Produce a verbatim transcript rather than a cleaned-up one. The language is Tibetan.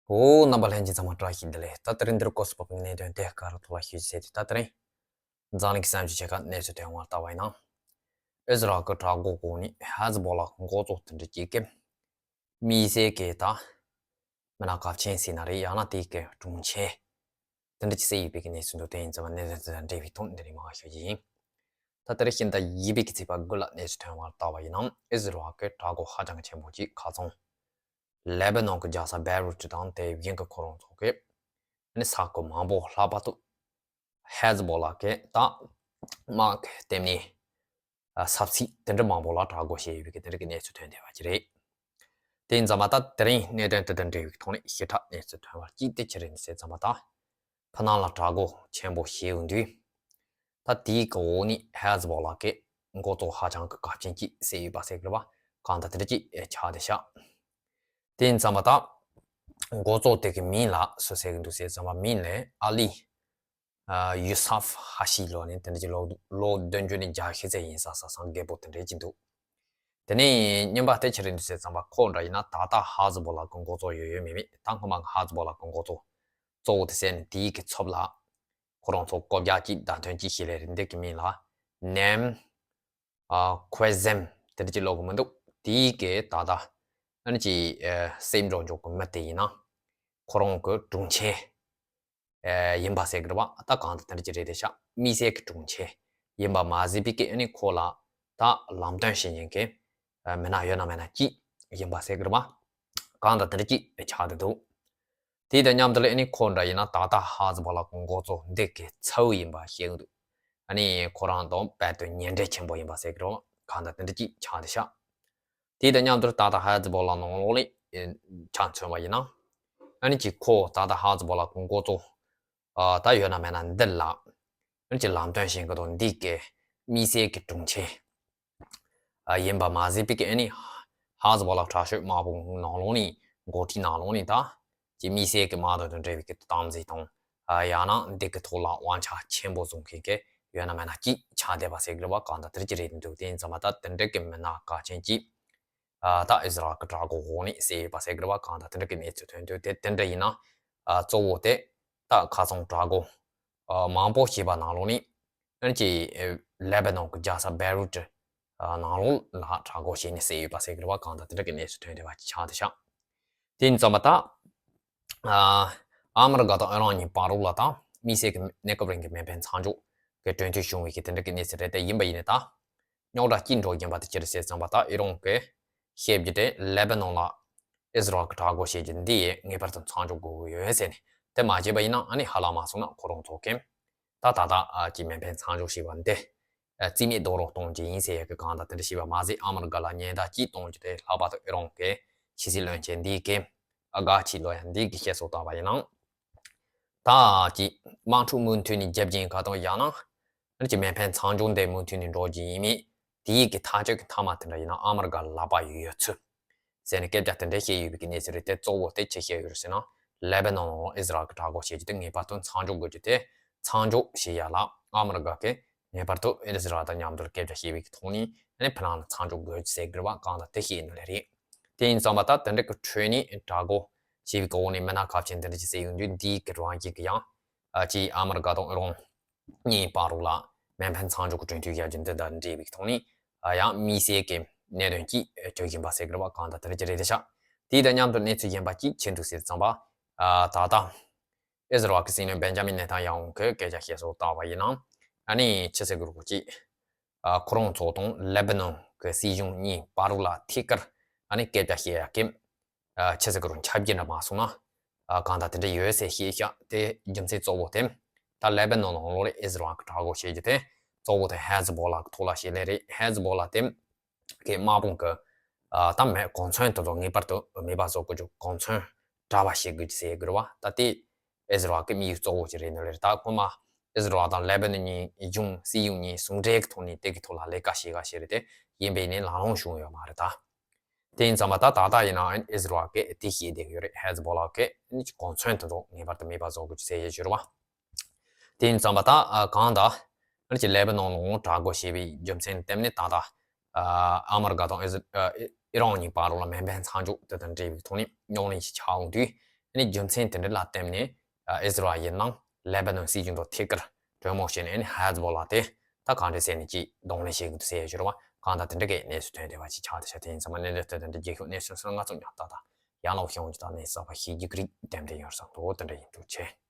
ཨོ། རྣམ་པ་ལྷན་རྒྱས་ཚང་མ་བཀྲ་ཤིས་བདེ་ལེགས། ད་དེ་རིང་འདིར་གོ་སོང་བའི་གནད་དོན་དེ་ག་རེ་ཐོག་ལ་ཞུ་ཟེར་དུས། ད་དེ་རིང་འཛམ་གླིང་གི་བསམ་ཚུལ་ཆེ་ཁག་གནས་ཚུལ་ཐོན་བར་ལྟ་བ་ཡིན་ན། ཨི་ཟི་རལ་གྱི་དྲག་འགོག་གོ་ནི་ཧེ་ཛི་བྷོ་ལ་གི་འགོ་གཙོ་དེ་འདྲ་གཅིག་གིས་དམིགས་བསལ་གྱི་ད་མི་སྣ་གལ་ཆེན་ཟེར་ན་རེད། ཡང་ན་དེ་གི་དྲུང་ཆེ་དེ་འདྲ་གཅིག་བསད་ཡོད་པའི་གི་གནས་ཚུལ་འདུག་དེ་ཡིན་ཙང་གནད་དོན་དེ་དང་འབྲེལ་བའི་ཐོག་འདི་རིང་མང་ཞུ་རྒྱུ་ཡིན། ད་དེ་རིང་ཤིང་རྟ་བཞི་པའི་གི་ཚེས་པ་དགུ་ལ་གནས་ཚུལ་ཐོན་བར་ལྟ་བ་ཡིན་ན། ཨི་ཟི་རལ་གྱི་དྲག་འགོག་ཧ་ཅང་གི་ཆེན་པོ་གཅིག་ཁ་སང་ལེ་བྷ་ནོན་གྱི་རྒྱལ་ས་བེ་རུ་ཊི་དང་དེ་བཞིན་གྱི་ཁོ་རང་ཚོ་གི་ཨ་ནི་ས་ཁུལ་མང་པོ། ལྷག་པར་དུ་ཧེ་ཛི་བྷོ་ལ་གི་ད་དམག་གི་ལྟེ་གནས། ཨ། ས་ཚིགས་དེ་འདྲ་མང་པོ་ལ་དྲག་འགོག་བྱས་ཡོད་པའི་གི་དེ་འདྲ་གི་གནས་ཚུལ་ཐོན་བསྡད་པ་ཅིག་རེད། དེ་ཡིན་ཙང་མ་ད་དེ་རིང་གནད་དོན་དེ་དང་འབྲེལ་བའི་ཐོག་ནས་ཞིབ་ཕྲ་གནས་ཚུལ་ཐོན་བར་གཅིག་དེ་ཅི་རེད་ཟེར་ཙང་མ་ད། ཕ་ནང་ལ་དྲག་འགོག་ཆེན་པོ་བྱས་ཡོང་དུས། ད་དེའི་གི་འོག་ནས་ཧེ་ཛི་བྷོ་ལ་གི་འགོ་གཙོ་ཧ་ཅང་གི་གལ་ཆེན་གཅིག་བསད་ཡོད་པ་ཟེར་གི་རེད་པ། གང་ལྟར་དེ་འདྲ་གཅིག་ཆགས་བསྡད་ཤག་དེ་ཡིན་ཙང་མ་ད་འགོ་གཙོ་དེ་གི་མིང་ལ་སུ་ཟེར་གི་འདུག་ཟེར་ཙང་མ་མིང་ལ་ཨ་ལི། ཨ། ཡུ་སབ་ཧ་ཤི་ལོ་ནི་དེ་འདྲ་གི་ལོ་ལོ་བདུན་ཅུ་ནས་བརྒྱད་ཅུ་ཙམ་ཡིན་ས་ས་སང་རྒད་པོ་དེ་འདྲ་གཅིག་འདུག་དེ་ནས་རྙིང་པ་དེ་ཅི་རེད་འདུག་ཟེར་ཙང་མ་ཁོ་འདྲ་ཡིན་ན་ད་ལྟ་ཧེ་ཛི་བྷོ་ལ་གི་འགོ་གཙོ་ཡོད་ཡོད་མེད་མེད། ད་སྔོན་མ་ཧེ་ཛི་བྷོ་ལ་གི་འགོ་གཙོ་གཙོ་བོ་དེ་བསད་ནས་དེའི་གི་ཚབ་ལ་ཁོ་རང་ཚོ་བཀོད་རྒྱ་གཅིག་བརྡ་དོན་གཅིག་བྱས་ལེ་རེད། འདི་གི་མིང་ལ་ནེམ། ཨ། ཁོའེ་ཟེམ་དེ་འདྲ་གཅིག་ལབ་གི་མི་འདུག་དེའི་གི་ད་ལྟ་ཨ་ནི་ཅིག་ཨ། སེམས་འགྲོ་འཇོག་གི་མི་དེ་ཡིན་ན་ཁོ་རང་གི་དྲུང་ཆེ་ཨ། ཡིན་པ་ཟེར་གི་རེད་པ། ད་གང་ལྟར་དེ་འདྲ་གཅིག་རེད་བསྡད་ཤག་དམིགས་བསལ་གི་དྲུང་ཆེ་ཡིན་པ་མ་ཟད་པའི་གི་ཨ་ནི་ཁོ་ལ་ད་ལམ་སྟོན་བྱེད་མཁན་གི་ཨ། མི་སྣ་ཡོད་ན་མེད་ན་གཅིག་ཡིན་པ་ཟེར་གི་རེད་པ། གང་ལྟར་དེ་འདྲ་གཅིག་ཆགས་བསྡད་འདུག་དེ་དང་མཉམ་དུ་ལ་ཨ་ནི་ཁོ་འདྲ་ཡིན་ན་ད་ལྟ་ཧེ་ཛི་བྷོ་ལ་གི་འགོ་གཙོ་འདི་གི་ཚ་བོ་ཡིན་པ་ཤེས་ཀྱི་འདུག་ཨ་ནི་ཁོ་རང་དང་རྦད་དེ་ཉེ་འབྲེལ་ཆེན་པོ་ཡིན་པ་ཟེར་གི་རེད། གང་ལྟར་དེ་འདྲ་གཅིག་ཆགས་བསྡད་ཤག་དེ་དང་མཉམ་དུ་ད་ལྟ་ཧེ་ཛི་བྷོ་ལ་ནང་ལོགས་ལ་ཆ་མཚོན་པ་ཡིན་ན། ཨ་ནི་ཅིག་ཁོ་ད་ལྟ་ཧེ་ཛི་བྷོ་ལ་གི་འགོ་གཙོ་ཨ། ད་ཡོད་ན་མེད་ན་འདི་ལ་ཨ་ནི་ཅིག་ལམ་སྟོན་བྱེད་མཁན་དང་འདི་གི་དམིགས་བསལ་གི་དྲུང་ཆེ་ཨ། ཡིན་པ་མ་ཟད་པའི་གི་ཨ་ནི་ཧེ་ཛི་བྷོ་ལ་དྲག་ཤོས་དམག་དཔུང་ནང་ལོགས་ནས་འགོ་ཁྲིད་ནང་ལོགས་ནས་ད་ཅིག་དམིགས་བསལ་གི་དམག་དོན་དང་འབྲེལ་བའི་གི་སྟངས་འཛིན་དང་། ཨ། ཡང་ན་འདི་གི་ཐོག་ལ་དབང་ཆ་ཆེན་པོ་བཟུང་མཁན་གི་ཡོད་ན་མེད་ན་གཅིག་ཆགས་བསྡད་པ་ཟེར་གི་རེད་པ། གང་ལྟར་དེ་འདྲ་གཅིག་རེད་འདུག་དེ་ཡིན་ཙང་མ་ད་དེ་འདྲ་གི་མི་སྣ་གལ་ཆེན་གཅིག་ཨ། ད་ཨི་ཟི་རལ་གི་དྲག་འགོག་འོག་ནས་བསད་ཡོད་པ་ཟེར་གི་རེད་པ། གང་ལྟར་དེ་འདྲ་གི་གནས་ཚུལ་ཐོན་དུས་དེ་དེ་འདྲ་ཡིན་ན། ཨ། གཙོ་བོ་དེ་ད་ཁ་སང་དྲག་འགོག་ཨ། མང་པོ་བྱས་པ་ནང་ལོགས་ནས་ཨ་ནི་ཅིག་ཨ། ལེ་བྷ་ནོན་གི་རྒྱལ་ས་བེ་རུ་ཊི་ཨ། ནང་ལོགས་ལ་དྲག་འགོག་བྱས་ནས་བསད་ཡོད་པ་ཟེར་གི་རེད་པ། གང་ལྟར་དེ་འདྲ་གི་གནས་ཚུལ་ཐོན་བསྡད་པ་ཅིག་ཆགས་བསྡད་ཤག་དེ་ཡིན་ཙང་མ་ད་ཨ། ཨ་མི་རི་ཀ་དང་ཨི་རན་གཉིས་བར་ལ་ད་དམིགས་བསལ་གི་གནས་སྐབས་རིང་གི་མེ་འཕེན་མཚམས་འཇོག་གི་གྲོས་མཐུན་བྱུང་བའི་གི་དེ་འདྲ་གི་གནས་ཚུལ་རེད། དེ་ཡིན་པ་ཡིན་ནའི་ད་རྙོག་དྲ་གཅིག་འགྲོ་བཞིན་པ་དེ་ཅི་རེད་ཟེར་ཙང་མ་ད་ཨི་རན་གི་བཤད་རྒྱུ་དེ་ལེ་བྷ་ནོན་ལ་ཨི་ཟི་རལ་གི་དྲག་འགོག་བྱེད་རྒྱུ་འདི་ངེས་པར་དུ་མཚམས་འཇོག་དགོས་ཀྱི་ཡོད་ཟེར་ནས། དེ་མ་བྱས་པ་ཡིན་ན་ཨ་ནི་ཧ་ལམ་མ་སོང་ན་ཁོ་རང་ཚོ་གི་ད་ད་ལྟ་ཨ། ཅིག་མེ་འཕེན་མཚམས་འཇོག་བྱས་པ་འདི་ཨ། རྩིས་མེད་རྡོག་རོལ་གཏོང་རྒྱུ་ཡིན་ཟེར་ཡག་གི་གང་ལྟར་དེ་འདྲ་བྱས་པ་མ་ཟད། ཨ་མི་རི་ཀ་ལ་ཉེན་བརྡ་གཅིག་གཏོང་རྒྱུ་དེ་ལྷག་པར་དུ་ཨི་རན་གི་ཕྱི་སྲིད་བློན་ཆེན་འདི་གི་ཨ། ག་ཆི་ལོ་ཡ་འདི་གི་བཤད་སྲོལ་ལྟར་བ་ཡིན་ན། ད་ཅིག་དམག་འཁྲུག་མུ་མཐུད་ནས་རྒྱབ་ཀྱིན་ག་དང་ཡང་ན། ཨ་ནི་ཅིག་མེ་འཕེན་མཚམས་འཇོག་འདི་མུ་མཐུད་ནས་འགྲོ་རྒྱུ་ཡིན་མིན། དེའི་གི་ཐག་གཅོད་ཀྱི་མཐའ་མ་དེ་འདྲ་ཡིན་ན་ཨ་མི་རི་ཀ་ལག་པ་ཡོད་ཚུལ་ཟེར་ནས་སྐད་ཆ་དེ་འདྲ་བཤད་ཡོད་པའི་གི་གནས་ཚུལ་རེད། དེ་གཙོ་བོ་དེ་ཅི་བཤད་ཡོད་རེད་ཟེར་ན། ལེ་བྷ་ནོན་ནང་ཨི་ཟི་རལ་གི་དྲག་འགོག་བྱེད་རྒྱུ་དེ་ངེས་པར་དུ་མཚམས་འཇོག་དགོས་རྒྱུ་དེ། མཚམས་འཇོག་བྱེད་ཡག་ལ་ཨ་མི་རི་ཀ་གི་ངེས་པར་དུ་ཨི་ཟི་རལ་དང་མཉམ་དུ་སྐད་ཆ་བཤད་པའི་གི་ཐོག་ནས་ཨ་ནི་ཕ་ནང་ལ་མཚམས་འཇོག་དགོས་རྒྱུ་ཟེར་གི་རེད་པ། གང་ལྟར་དེ་བཤད་ཡོད་ནི་ལས་རེད། དེ་ཡིན་ཙང་མ་ད་དེ་འདྲ་གི་ཁྲོད་ནས་དྲག་འགོག་བྱས་པའི་གི་འོག་ནས་མི་སྣ་གལ་ཆེན་དེ་འདྲ་ཅིག་བསད་ཡོང་དུས་འདིའི་གི་རང་བཞིན་གི་ཡང་ཨ། ཅིག་ཨ་མི་རི་ཀ་དང་ཨི་རན་གཉིས་བར་ལ་མེ་འཕེན་མཚམས་འཇོག་གི་གྲོས་མཐུན་བཞག་རྒྱུ་འདི་དང་འབྲེལ་བའི་ཐོག་ནས་ཨ། ཡང་དམིགས་བསལ་གྱི་གནད་དོན་གཅིག་ཨ། གྲོས་བཞིན་པ་ཟེར་གི་རེད་པ། གང་ལྟར་དེ་འདྲ་ཅིག་རེད་ཤག་དེ་དང་མཉམ་དུ་གནས་ཚུལ་གཞན་པ་གཅིག་ཕྱིན་འདུག་ཟེར་ཙང་པ། ཨ། ད་ལྟ་ཨི་ཟི་རལ་གྱི་སྲིད་བློན་བེན་ཇ་མིན་ནེ་ཐན་ཡ་ཧུ་གིས་སྐད་ཆ་བཤད་སྲོལ་ལྟར་བ་ཡིན་ན། ཨ་ནི་ཕྱི་སྲིད་གི་རོགས་གཅིག་ཨ། ཁོ་རང་ཚོ་དང་ལེ་བྷ་ནོན་གྱི་སྲིད་གཞུང་གཉིས་བར་ལ་ཐད་ཀར་ཨ་ནི་སྐད་ཆ་བཤད་ཡག་གི་ཨ། ཕྱི་སྲིད་གི་རོགས་ཁྱབ་ཀྱི་འདྲ་མ་སོང་ན། ཨ། གང་ལྟར་དེ་འདྲ་ཡོད་ཟེར་བཤད་ཤག་དེ་རྒྱུ་མཚན་གཙོ་བོ་དེ་ད་ལེ་བྷ་ནོན་ནང་ལོགས་ལ་ཨི་ཟི་རལ་གྱི་དྲག་འགོག་བྱེད་རྒྱུ་དེ་གཙོ་བོ་དེ་ཧེ་ཟི་བྷོ་ལ་གི་ཐོག་ལ་བྱེད་ལེ་རེད། ཧེ་ཟི་བྷོ་ལ་དེ་གི་དམག་དཔུང་གི་ཨ། ད་མེད་གོ་མཚོན་དེ་ཚོ་ངེས་པར་དུ་མེད་པ་བཟོ་དགོས་རྒྱུ། གོ་མཚོན་དྲག་པ་བྱེད་དགོས་རྒྱུ་ཟེར་གི་རེད་པ། ད་དེ་ཨི་ཟི་རལ་གི་དམིགས་ཡུལ་གཙོ་བོ་ཅིག་རེད་ནི་ལེ་རེད། ད་སྔོན་མ་ཨི་ཟི་རལ་དང་ལེ་བྷ་ནོན་གཉིས་གཞུང་སྲིད་གཞུང་གཉིས་ཟུང་འབྲེལ་གྱི་ཐོག་ནས་དེ་གི་ཐོག་ལ་ལས་ཀ་བྱེད་ག་བྱེད་རེད་དེ། ཡིན་པས་ནི་ལག་ལོང་བྱུང་ཡོད་མ་རེད་ད། དེ་ཡིན་ཙང་མ་ད་ད་ལྟ་ཡིན་ནའང་ཨི་ཟི་རལ་གི་དེ་བཤད་བསྡད་ཀྱི་ཡོད་རེད། ཧེ་ཟི་བྷོ་ལ་གི་ནི་གོ་མཚོན་དེ་ཚོ་ངེས་པར་དུ་མེད་པ་བཟོ་དགོས་རྒྱུ་ཟེར་ཡོད་ཅིག་རེད་པ། དེ་ཡིན་ཙང་མ་ད་ཨ། གང་ལྟར་ཨ་ནི་ཅིག་ལེ་བྷ་ནོན་ནང་དྲག་འགོག་བྱས་པའི་རྒྱུ་མཚན་དེ་ནི་ད་ལྟ་ཨ། ཨ་མི་རི་ཀ་དང་ཨི་ཟི་ཨི་རན་གཉིས་བར་ལ་མེ་འཕེན་མཚམས་འཇོག་དེ་དང་འབྲེལ་བའི་ཐོག་ནས་རྙོག་གླེང་ཞིག་ཆགས་འོང་དུས། ཨ་ནི་རྒྱུ་མཚན་དེ་འདྲ་ལ་བརྟེན་ནས་ཨ་ཨི་ཟི་རལ་ཡིན་ནང་ལེ་བྷ་ནོན་སྲིད་གཞུང་དང་ཐད་ཀར་གྲོས་མོལ་བྱས་ནས། ཨ་ནི་ཧེ་ཛི་བྷོ་ལ་དེ་ད་གང་འདྲ་ཟེར་ནས་ཅིག་གདོང་ལེན་བྱེད་དགོས་འདུག་ཟེར་ཡོད་ཞུ་རེད་བ། གང་ལྟར་དེ་འདྲ་གི་གནས་ཚུལ་ཐོན་བསྡད་པ་ཅིག་ཆགས་བསྡད་ཤག་དེ་ཡིན་ཙང་མ་གནས་ཚུལ་དེ་འདྲ་རྒྱལ་ཤོག་གནས་ཚུལ་སོང་ང་ཚོ་ཉག་ཏག་ཏག་ཡང་ལོག་ཤོང་ཅིག་དང་གནས་ཚུལ་གསར་པ་ཤེས་རྒྱུ་གི་རིགས་དེ་འདྲ་ཡོང་བསམ་འདུག་དེ་འདྲ་ཡིན། ཐུགས་རྗེ་ཆེ།